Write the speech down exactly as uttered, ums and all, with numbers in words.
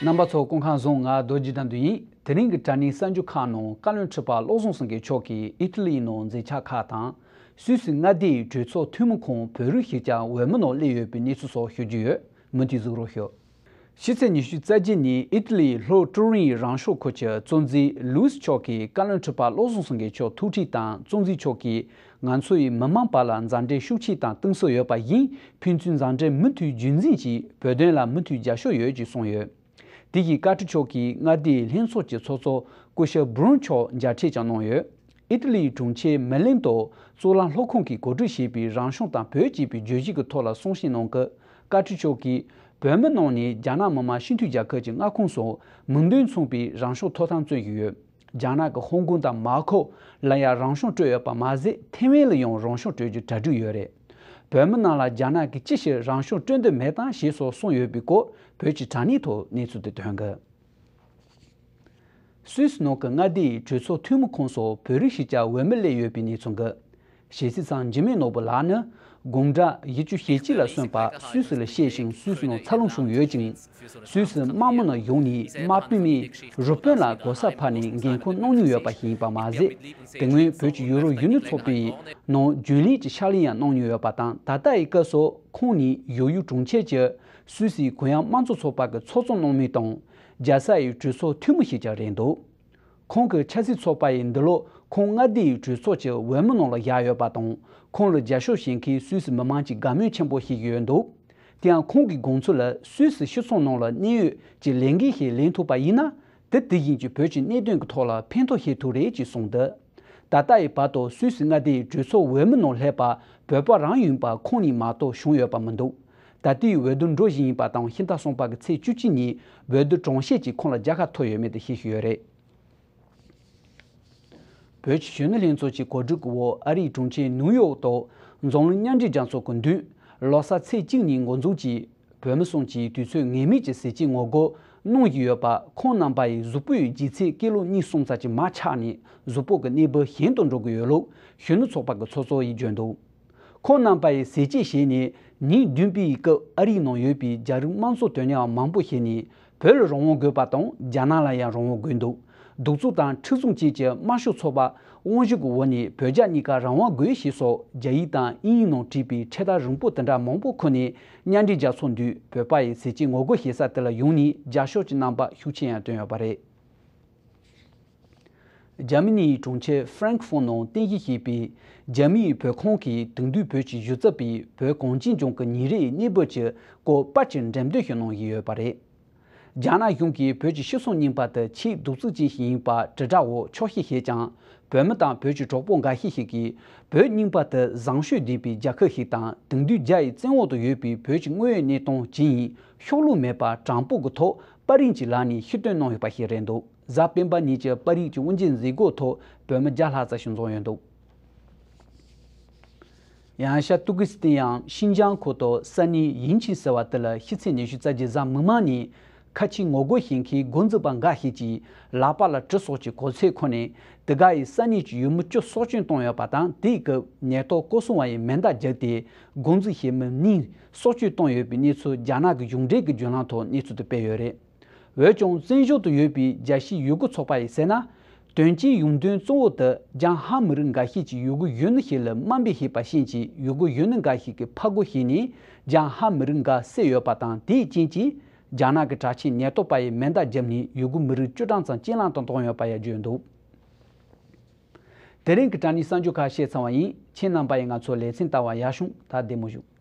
རྣམ་པ་ཚོ་སྐུ་ཁམས་བཟང་། ང་རྡོ་རྗེ་དགྲ་འདུལ་ཡིན། དེ་རིང་གི་དྲ་བརྙན་གསར་འགྱུར་ཁག་ནང་བཀའ་བློན་ཁྲི་པ་བློ་བཟང་སེང་གེ་མཆོག་གིས་ཨི་ཊ་ལི་ནང་མཛད་འཆར་ཁག་དང་། སུད་སི་མངའ་སྡེའི་གྲོས་ཚོགས་འཐུས་མི་ཁོངས་བོད་རིགས་ཤིག་ཀྱང་འོས་མི་ནང་སླེབས་ཡོད་པའི་གནས་ཚུལ་སོགས་ཞུ་རྒྱུ་ཡོད། མུ་མཐུད་གཟིགས་རོགས་ཞུ། ཕྱི་ཚེས་ཉི་ཤུ་རྩ་བརྒྱད་ཉིན་ཨི་ཊ་ལིའི་ལྷོ་ཀྲུ་རིན་རང་སྐྱོང་ཁུལ་གྱི་གཙོ་འཛིན་ལུའུ་སི་མཆོག་གིས་བཀའ་བློན་ཁྲི་པ་བློ་བཟང་སེང་གེ་མཆོག་ཐུག་འཕྲད་དང་། གཙོ་འཛིན་མཆོག་གིས་ང་ཚོ་ཡིས་མི་མང་བར་ལ་མཛའ་འབྲེལ་ཤུགས་ཆེ་དང་གཏིང་ཟབ་ཡོད་པ་བཞིན། ཕན་ཚུན་མཛའ་འབྲེལ་མུ་མཐུད་རྒྱུན་འཛིན་གྱིས་བོད་དོན་ལ་མུ་མཐུད་རྒྱབ་སྐྱོར་ཡོད་ཅེས་གསུངས་ཡོད། དེ་བཞིན་བཀའ་ཁྲི་མཆོག་གིས་མངའ་སྡེའི་ལྷན་ཚོགས་ཀྱི་ཚོགས་གཙོ་སྐུ་ཞབས་བྷུ་རུན་མཆོག་མཇལ་འཕྲད་ཀྱང་གནང་ཡོད། ཨི་ཊ་ལིའི་གྲོང་ཁྱེར་མི་ལན་དུ་གཙུག་ལག་སློབ་ཁང་གིས་གོ་སྒྲིག་བྱས་པའི་རང་གཞུང་དང་བོད་ཅེས་པའི་བརྗོད་གཞི་གི་ཐོག་ལ་གསུང་བཤད་གནང་སྐབས། བཀའ་ཁྲི་མཆོག་གིས་བོད་མི་རྣམས་ནི་རྒྱ་ནག་མི་དམངས་སྤྱི་མཐུན་རྒྱལ་ཁབ་ཀྱི་མངའ་ཁོངས་སུ་མིང་དོན་མཚུངས་པའི་རང་སྐྱོང་ཐོབ་ཐང་རྩོད་ཀྱི་ཡོད། རྒྱ་ནག་གི་ཧོང་ཀོང་དང་མཱ་ཁོ་ལ་ཡང་རང་སྐྱོང་སྤྲོད་ཡོད་པ་མ་ཟད། ཐེ་ཝན་ལ་ཡང་རང་སྐྱོང་སྤྲོད་རྒྱུ་གྲ་སྒྲིག་ཡོད་རེད། བོད་མི་རྣམས་ལ་རྒྱ་ནག་གིས་ཅི་ཕྱིར་རང་སྐྱོང་སྤྲོད་འདོད་མེད་དམ་ཞེས་སོགས་གསུངས་ཡོད་པའི་སྐོར། བོད་ཀྱི་དྲ་བརྙན་ཐོག་གནས་ཚུལ་དེ་ཐོན་གི། སུད་སི་ནང་གི་མངའ་སྡེའི་གྲོས་ཚོགས་འཐུས་མི་ཁོངས་སུ་བོད་རིགས་ཤིག་ཀྱང་འོས་མི་སླེབས་ཡོད་པའི་གནས་ཚུལ་འགའ། གཞས་ཚིག་ཚང་འཇིགས་མེད་ནོར་བུ་ལགས་ནི། དགུང་གྲངས་བཞི་བཅུ་ཞེ་གཅིག་ལ་སོན་པ། སུད་སི་ལ་གཤེགས་ཤིང་། སུད་སི་ནང་འཚར་ལོངས་བྱུང་ཡོད་ཅིང་། སུད་སི་དམག་མི་ནང་ཡོང་ནས་དམག་དཔོན་མས་རུ་དཔོན་ལ་གོ་ས་ཕར་ནས་འགན་ཁུར་གནང་མྱོང་ཡོད་པ་ཞིག་ཡིན་པ་མ་ཟད། དེ་སྔོན་བོད་ཀྱི་ཡུ་རོབ་གཞོན་ནུ་ཚོགས་པའི་ནང་རྒྱུན་ལས་ཀྱི་ཕྱག་ལས་ཡང་གནང་མྱོང་ཡོད་པ་དང་། ད་ལྟ་ཡི་སྐབས་སུ་ཁོང་ནི་ཡོ་ཡུ་གྲོང་ཁྱེར་གྱི་སུད་སིའི་གུ་ཡངས་དམངས་གཙོ་ཚོགས་པ་གི་ཚོགས་གཙོ་གནང་མུས་དང་། རྒྱལ་ས་ཡི་གྲོས་ཚོགས་འཐུས་མི་ཞིག་ཀྱང་རེད་འདུག་ཁོང་གི་ཆབ་སྲིད་ཚོགས་པ་ཡིས་འདི་ལོ་ཁོང་མངའ་སྡེ་ཡི་གྲོས་ཚོགས་ཀྱི་འོས་མི་ནང་ལ་བཞག་ཡོད་པ་དང་། ཁོང་ལ་རྒྱབ་སྐྱོར་བྱེད་མཁན་སུད་སི་མི་མང་གི་དགའ་མོས་ཆེན་པོ་བྱེད་ཀྱི་ཡོད་འདུག་དེ་ཡང་ཁོང་གི་དགོངས་ཚུལ་ལ། སུད་སི་སྤྱི་ཚོགས་ནང་ལ་གནད་ཡོད་ཀྱི་ལས་འགན་ཞིག་ལེན་ཐུབ་པ་ཡིན་ན། དེ་དེ་བཞིན་གྱི་བོད་ཀྱི་གནད་དོན་གྱི་ཐོག་ལ་ཕན་ཐོགས་བྱེད་ཐུབ་རེད་ཅེས་གསུངས་འདུག་ད་ལྟ་ཡི་བར་དུ་སུད་སི་མངའ་སྡེའི་གྲོས་ཚོགས་འོས་མི་ནང་སླེབས་པ་བོད་པ་རང་ཡིན་པ་ཁོང་ཉིད་མ་གཏོགས་བྱུང་ཡོད་པ་མི་འདུག་ད་ལྟའི་འོས་བསྡུ་འགྲོ་བཞིན་ཡིན་པ་དང་། ཕྱི་ཟླ་གསུམ་པ་གི་ཚེས་བཅུ་གཅིག་ཉིན་འོས་བསྡུ་གྲངས་བཤེར་གྱིས་ཁོང་ལ་རྒྱལ་ཁ་ཐོབ་ཡོད་མེད་དེ་ཤེས་ཀྱི་ཡོད་རེད། བོད་ཀྱི་གཞོན་ནུ་ལྷན་ཚོགས་ཀྱི་གོ་སྒྲིག་གི་འོག་ཨ་རིའི་གྲོང་ཁྱེར་ནིའུ་ཡོག་ཏུ་འཛམ་གླིང་མཉམ་འབྲེལ་རྒྱལ་ཚོགས་ཀྱི་མདུན། ལོ་གསར་ཚེས་གཅིག་ཉིན་འགོ་འཛུགས་ཀྱིས་བོད་མི་གསུམ་གྱིས་དུས་ཚོད་ངེས་མེད་ཀྱི་ཟས་བཅད་ངོ་རྒོལ་གནང་བཞིན་ཡོད་པ། ཁོང་རྣམ་པ་ཡི་གཟུགས་པོའི་ལྗིད་ཚད་ཀི་ལོ་གཉིས་གསུམ་ཙམ་གྱིས་མར་ཆག་ནས་གཟུགས་པོ་གི་གནས་བབ་ཞན་དུ་འགྲོ་གི་ཡོད་ལུགས་གཞོན་ནུ་ཚོགས་པ་གི་ཚོགས་གཙོ་ཡིས་བརྗོད་འདུག་ཁོང་རྣམ་པ་ཡིས་ཟས་བཅད་བྱས་ནས་ཉིན་བདུན་པའི་སྐབས་ཨ་རིའི་ནང་ཡོད་པའི་རྒྱ་རིགས་དམངས་གཙོ་དོན་གཉེར་བ་མང་པོ་ཞིག་ནས་བོད་ལ་རང་དབང་དགོས་པ་དང་། རྒྱ་ནག་ལ་ཡང་རང་དབང་དགོས་འདུག་གདུག་རྩུབ་དང་མཁྲེགས་བཟུང་ཅན་གྱི་དམར་ཤོག་ཚོགས་པ་དབང་ཤུགས་ཀྱི་འོག་ནས་བོད་རྒྱ་གཉིས་ཀ་རང་དབང་དགོས་ཞེས་སོགས་རྒྱ་ཡིག་དང་དབྱིན་ཡིག་ནང་བྲིས་པའི་འཕྲེད་དར་རིང་པོ་དེ་འདྲ་མང་པོ་ཁུར་ནས་མཉམ་འབྲེལ་རྒྱལ་ཚོགས་མདུན་བོད་པ་ཡི་ཟས་བཅད་ངོ་རྒོལ་བྱེད་ས་དེ་ལ་ཡོང་ནས་རྒྱབ་སྐྱོར་གྱི་རྣམ་པ་ཤུགས་ཆེ་ཡང་བཏོན་ཡོད་པ་རེད། རྒྱ་མི་ནིའི་གྲོང་ཁྱེར་ཧྥ་རན་ཁི་ཧྥུར་ནང་རྟེན་གཞི་བྱས་པའི་རྒྱ་མིའི་བོད་ཁང་གིས་དེང་དུས་བོད་ཀྱི་གཞི་རྩ་པའི་བོད་གངས་ཅན་ལྗོངས་ཀྱི་ཉིན་རེའི་གནས་བབ་ཀྱི་སྐོར་པར་གྱི་འགྲེམས་སྟོན་ཞིག་གནང་བཞིན་ཡོད་པ་རེད། རྒྱ་ནག་གཞུང་གིས་བོད་ཀྱི་སྤྱི་ཚོགས་རྙིང་པ་དེ་ཆེས་གདུག་རྩུབ་ཅན་ཞིག་ཡིན་པ་དྲིལ་བསྒྲགས་འོག་འཁྱོག་བཤད་བྱས་ཀྱང་། བོད་མི་དང་བོད་ཀྱི་གྲོགས་པོ་འགའ་ཤས་ཤིག་གིས་བོད་རྙིང་པ་དེ་བཟང་སྤྱོད་ལྡན་པའི་རྒྱལ་ཁབ་ཞིག་དང་། དེང་དུས་རྒྱ་ཡི་བཙན་འོག་ཏུ་ཡོད་པའི་བོད་ཀྱི་དངོས་ཡོད་གནས་སྟངས་ཇི་ཡིན་ཤོག་ལོག་མེད་པར་དྲང་པོ་གི་ཐོག་པར་རིས་ཀྱི་ལམ་ནས་ཕྱིར་བཏོན་གནང་ཡོད་པ་ཞིག་རེད་འདུག་གཟའ་སྤེན་པ་ཉིན་གྱི་པར་རིས་ཀྱི་དབུ་འབྱེད་མཛད་སྒོའི་ཐོག་བོད་མི་བརྒྱ་ལྷག་ཙམ་ཞིག་འཛོམས་ཡོད་འདུག་ཡང་ཤར་ཏུར་ཀི་སི་ཐན་ཡམ་ཤིན་ཅང་ཁུལ་དུ་ས་གནས་ཡིན་ཆིན་ཟེར་བ་དེ་ལ་ཕྱི་ཚེས་ཉི་ཤུ་རྩ་བརྒྱད་གཟའ་མིག་དམར་ཉིན་ཁ་ཆེའི་ངོ་རྒོལ་བྱེད་མཁན་འགོ་འཛིན་པ་འགའ་ཞིག་གིས་ལག་པ་ལ་གྲི་སོགས་ཀྱི་གོ་ཚད་ཁུར་ནས་དེ་ག་ཡི་ས་གནས་ཀྱི་ཡུལ་མི་བཅུ་སྲོག་སྐྱོན་བཏང་ཡོད་པ་དང་། དེའི་སྐབས་ཉེན་རྟོག་སྐོར་སྲུང་བ་ཡིས་མེ་མདའ་བརྒྱབ་སྟེ་འགོ་འཛིན་བྱེད་མི་གཉིས་སྲོག་སྐྱོན་བཏང་ཡོད་པའི་གནས་ཚུལ་རྒྱ་ནག་གི་གཞུང་འབྲེལ་གྱི་བརྒྱུད་ལམ་ཐོག་གནས་ཚུལ་དེ་སྤེལ་ཡོད་རེད། འོན་ཀྱང་། བཙན་བྱོལ་དུ་ཡོད་པའི་རྒྱལ་སྤྱིའི་ཡུལ་སྐོར་ཚོགས་པ་ཡིས་ཟེར་ན། དོན་རྐྱེན་ཡོང་དོན་གཙོ་བོ་དེ་རྒྱ་ཧ་མི་རིགས་འགའ་ཤས་ཀྱིས་ཡུལ་སྐོར་གཞོན་ནུ་ཞིག་ལ་དམའ་འབེབས་བྱས་པ་ཤེས་ཀྱིས། ཡུལ་སྐོར་གཞོན་ནུ་འགའ་ཞིག་གིས་ཕར་རྒོལ་བྱས་ནས་རྒྱ་ཧ་མི་རིགས་འགའ་བསད་ཡོད་པ་དང་། དེའི་རྐྱེན་གྱིས་རྒྱ་ནག་གི་དྲག་ཆས་ཉེན་རྟོག་པ་ཡིས་མེ་མདའ་བརྒྱབ་ནས་ཡུལ་སྐོར་མི་རིགས་བཅུ་གྲངས་ཙམ་རྐྱེན་ལམ་དུ་བཏང་ཡོད་པ་ཡང་བརྗོད་འདུག་དེ་རིང་གི་དྲ་བརྙན་གསར་འགྱུར་ཁག་བཤད་ཚར་བ་ཡིན། ཁྱེད་རྣམ་པ་ཡིས་ང་ཚོའི་ལེ་ཚན་ལྟ་བར་ཡར་བྱོན། ད་བདེ་མོ་བཞུགས།